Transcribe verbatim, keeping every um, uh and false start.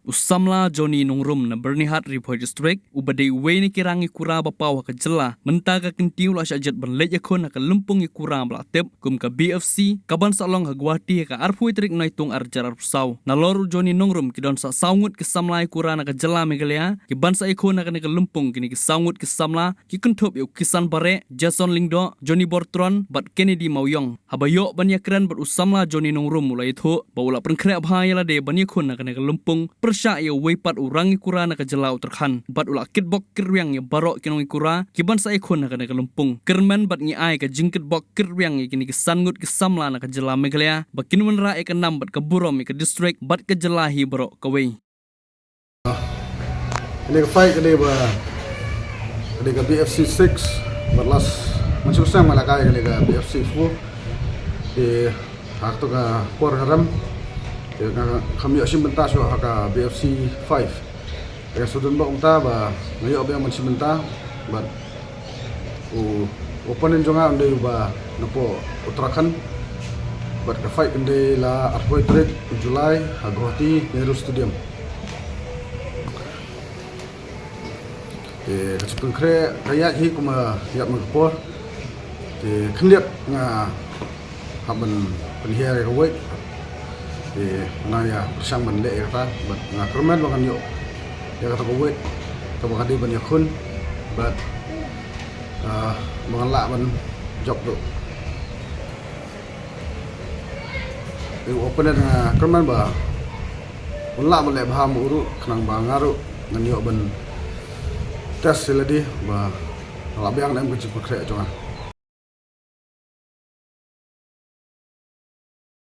U samla Johnny Nongrum na Byrnihat, Ri Bhoi District, uba dei uwei na ki rangïakura ba paw ha ka jylla, mynta ka kynti u la shah jied ban leit ïakhun ha ka lympung ïakura ba la tip kum ka B F C, kaban sa long ha Guwahati ha ka arphew tarik Naitung ar hajar arphew saw. Nalor u Johnny Nongrum, ki don sa saw ngut ki samla ïakura na ka jylla Meghalaya kiban sa ïakhun ha kane ka lympung. Kine ki saw ngut ki samla ki kynthup ïa u Kisan Bareh, Jason Lyngdoh, Johnny Bortron bad Kennedy Mawïong. Haba ïoh ban ïakren bad u samla Johnny Nongrum, u la ïathuh ba u la pynkhreh bha ïa lade ban ïakhun ha kane ka lympung pyrshah ïa uwei pat u rangïakura na ka jylla Uttarakhand, bad u la kitbok kitrwiang ïa baroh ki nongïakura kiban sa ïakhun ha kane ka lympung. Kyrmen bad ngi ai ka jingkitbok kitrwiang ïa kine ki san ngut ki samla na ka jylla Meghalaya ba kin wanrah ïa ka nam bad ka burom ïa ka district bad ka jylla hi baroh kawei. Kane ka fight ka dei ba, ka dei ka B F C six, bad last, mynshuwa snem nga la kai kane ka B F C four. Te ha kato ka por nga rem, te nga, kham ïoh shim bynta shuh ha ka B F C five. Te ka sudut bok mynta ba nga ïoh biang ban shim bynta, bad u opponent jong nga un dei uba napoh Uttarakhand. Bad ka fight kan dei la arphew tarik July ha Guwahati Nehru Stadium. Te ka jingpynkhreh ka ïaid hi kumba ïaid man ka por. Te khyndiat nga hap ban pynhiar ïa ka weight. Te nga ïa pyrshang ban leh ïa kata, bad nga kyrmen ba ngan ïoh ïa kata ka weight kaba nga dei ban ïakhun, bad, ah, ba ngan lah ban jop ruh. Te u opponent nga kyrmen ba un lah ban leh bha mo ruh, khnang ba nga ruh ngan ïoh ban test ïa lade ba la biang ne em ka jingpynkhreh jong nga.